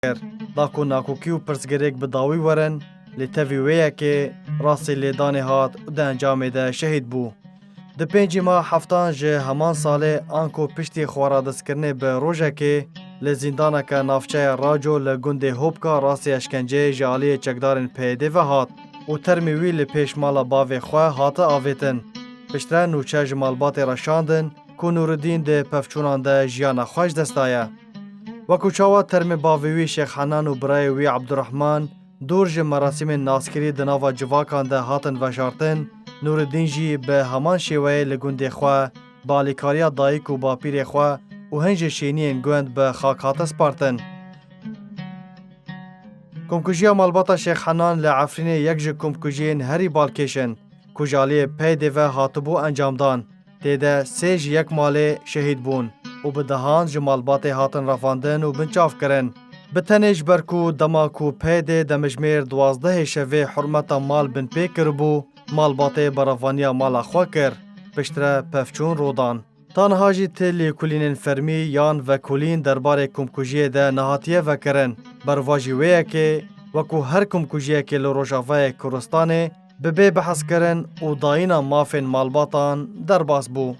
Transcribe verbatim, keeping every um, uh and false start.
kir, da ku nakokî û pirsgirêk bi dawî werin, lê tevî wê yekê rastî lêdanê hat û di encamê de şehîd bû. Di pêncî meha heftan ji heman salê, anku piştî xweradestkirinê bi rojekê li zîndaneke navçeya Raco li gundê Hopka rastî eşkenceyê ji aliyê çekdarên P Y D ve hat û termê wî li pêş mala bavê xwe hate avêtin. Piştre nûçe ji malbatê re şandin ku Nûridîn di pevçûnan de jiyana xwe ji dest daye. Wekû çawa termê bavê wî Şêx Henan û birayê wî Ebdurehman dûr ji merasîmên naskirî di nava civakan de hatin veşartin, Nûridîn jî bi heman şêweyê li gundê xwe bi alîkariya dayik û bapîrê xwe û hin ji şêniyên gund bi xak hate spartin. Komkujiya malbata Şêx Henan li Efrînê yek ji komkujiyên herî balkêş in, ku ji aliyê P Y D ve hatibû encamdan. Tê de sê ji yek malê şehîd bûn û bi dehan ji malbatê hatin revandin û binçav kirin. Bi tenê ji ber ku dema ku P Y D demijmêr duwazdehê şevê hurmeta mal binpê kiribû, malbatê berevaniya mala xwe kir, piştre pevçûn rûdan. Ta niha jî ti lêkolînên fermî yan vekolîn derbarê komkujiyê de nehatiye vekirin. Bervajî wê yekê, wekû her komkujiyekê li Rojavayê Kurdistanê, bi bê behskirin û dayîna mafên malbatan derbas bû.